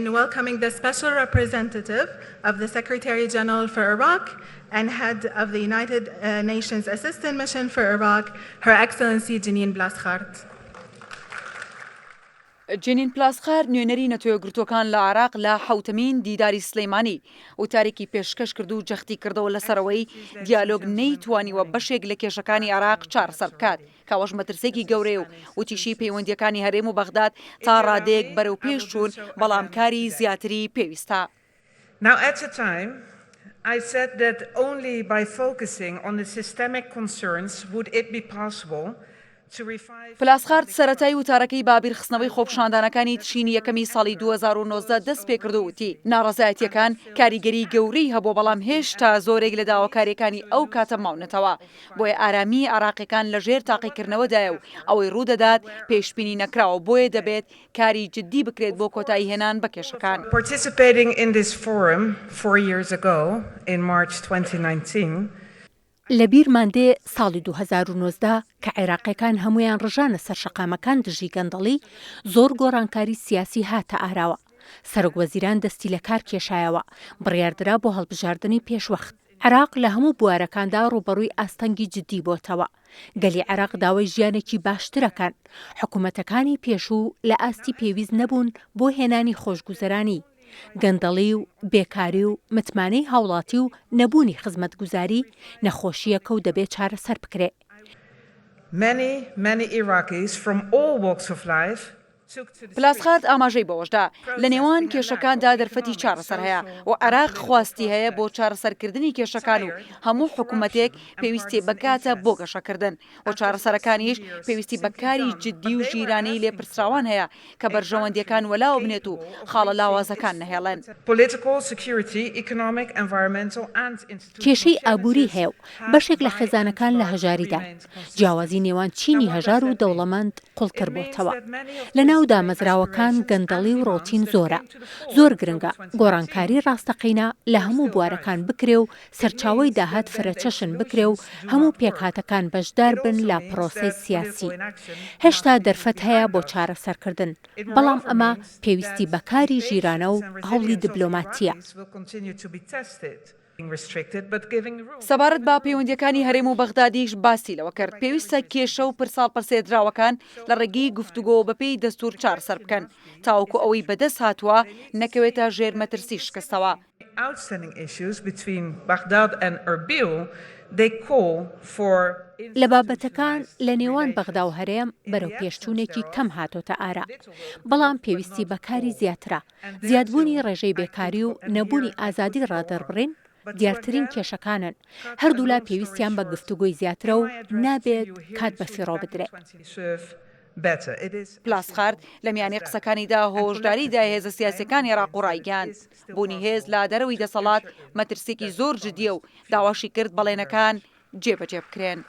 in welcoming the Special Representative of the Secretary General for Iraq and Head of the United Nations Assistance Mission for Iraq, Her Excellency Jeanine Plasschaert. جێنین پلاسخارت نوێنەری نەتەوەیەکگرتووەکان لە عێراق لە حەوتەمین دیداری سلەیمانی وتارێکی پێشکەش کرد و جەختی کردەوە لەسەر ئەوەی دیالۆگ نەیتوانیوە بەشێک لە کێشەکانی عێراق چارەسەر بکات کە ئەوەش مەترسییەکی گەورەیە و وتیشی پەیوەندییەکانی هەرێم و بەغداد تا ڕادەیەک بەرەو پێش چوون بەڵام کاری زیاتری پێویستە. Now at the time I said that only by focusing on the systemic concerns would it be possible to revive. پلاسخارت سەرەتای وتارەکەی بە بیرخستنەوەی خۆپیشاندانەکانی تشرینی یەکەمی ساڵی 2019 دەستپێکرد و وتی، ناڕەزایەتییەکان کاریگەریی گەورەی هەبووە بەڵام هێشتا زۆرێک لە داواکارییەکانی ئەو کاتە ماونەتەوە، بۆیە ئارامیی عێراقییەکان لەژێر تاقیکردنەوەدایە و ئەوەی ڕوودەدات پێشبینی نەکراوە بۆیە دەبێت کاری جدی بکرێت بۆ کۆتایی هێنان بە کێشەکان. Participating in this forum four years ago in March 2019. لە بیرمان دێ ساڵی 2019 کە عێراقیەکان هەموویان ڕژانە سەر شەقامەکان دژی گەندەڵی، زۆر گۆڕانکاری سیاسی هاتە ئاراوە. سەرۆک وەزیران دەستی لە کار کێشایەوە، بڕیاردرا بۆ هەڵبژاردنی پێشوەخت. عێراق لە هەموو بوارەکاندا ڕووبەڕووی ئاستەنگی جدی بۆتەوە. گەلی عێراق داوای ژیانێکی باشترەکەن. حکومەتەکانی پێشوو لە ئاستی پێویست نەبوون بۆ هێنانی خۆشگوزەرانی. گەندەڵی و بێکاری و متمانەی هاوڵاتی و نەبوونی خزمەتگوزاری نەخۆشییەکە و دەبێ چارەسەر بکرێ. Many, many Iraqis from all walks of life پلاسخارت ئاماژەی بەوەشدا، لە نێوان کێشەکاندا دەرفەتی چارەسەر هەیە و عێراق خواستی هەیە بۆ چارەسەرکردنی کێشەکان و هەموو حکومەتێک پێویستی بە کاتە بۆ گەشەکردن و چارەسەرەکانیش پێویستی بە کاری جدی و ژیرانەی لێپرسراوان هەیە کە بەرژەوەندییەکان وەلاوە بنێت و خاڵە لاوازەکان نەهێڵن. کێشەی ئابووری هەیە و بەشێک لە خێزانەکان لە هەژاریدان، جیاوازی نێوان چینی هەژار و دەوڵەمەند قوڵتر بۆتەوە. لە ناو دامەزراوەکان گەندەڵی و ڕۆتین زۆرە. زۆر گرنگە گۆڕانکاری ڕاستەقینە لە هەموو بوارەکان بکرێ و سەرچاوەی داهات فرەچەشن بکرێ و هەموو پێکهاتەکان بەشدار بن لە پرۆسەی سیاسی. هێشتا دەرفەت هەیە بۆ چارەسەرکردن، بەڵام ئەمە پێویستی بە کاری ژیرانە و هەوڵی دبلۆماتییە. سەبارەت بە پەیوەندییەکانی هەرێم و بەغدادیش باسی لەوە کرد، پێویستە کێشە و پرسە هەڵپەسێردراوەکان لە ڕێگەی گفتوگۆوە بەپێی دەستوور چارەسەر بکەن، تاوەکو ئەوەی بەدەست هاتووە نەکەوێتە ژێر مەترسی شکستەوە. لە بابەتەکان لە نێوان بەغدا و هەرێم بەرەوپێشچوونێکی کەم هاتۆتە ئارا، بەڵام پێویستی بە کاری زیاترە، زیادبوونی ڕێژەی بێکاری و نەبوونی ئازادی ڕادەربڕین دیارترین کێشەکانن، هەردوولا پێویستیان بە گفتوگۆی زیاترە و نابێت کات بەفیڕۆ بدرێت. پلاسخارت لە میانەی قسەکانیدا هۆشداری دایە هێزە سیاسییەکانی عێراق و ڕایگەیاند، بوونی هێز لە دەرەوەی دەسەڵات مەترسییەکی زۆر جدییە و داواشی کرد بەڵێنەکان جێبەجێ بکرێن.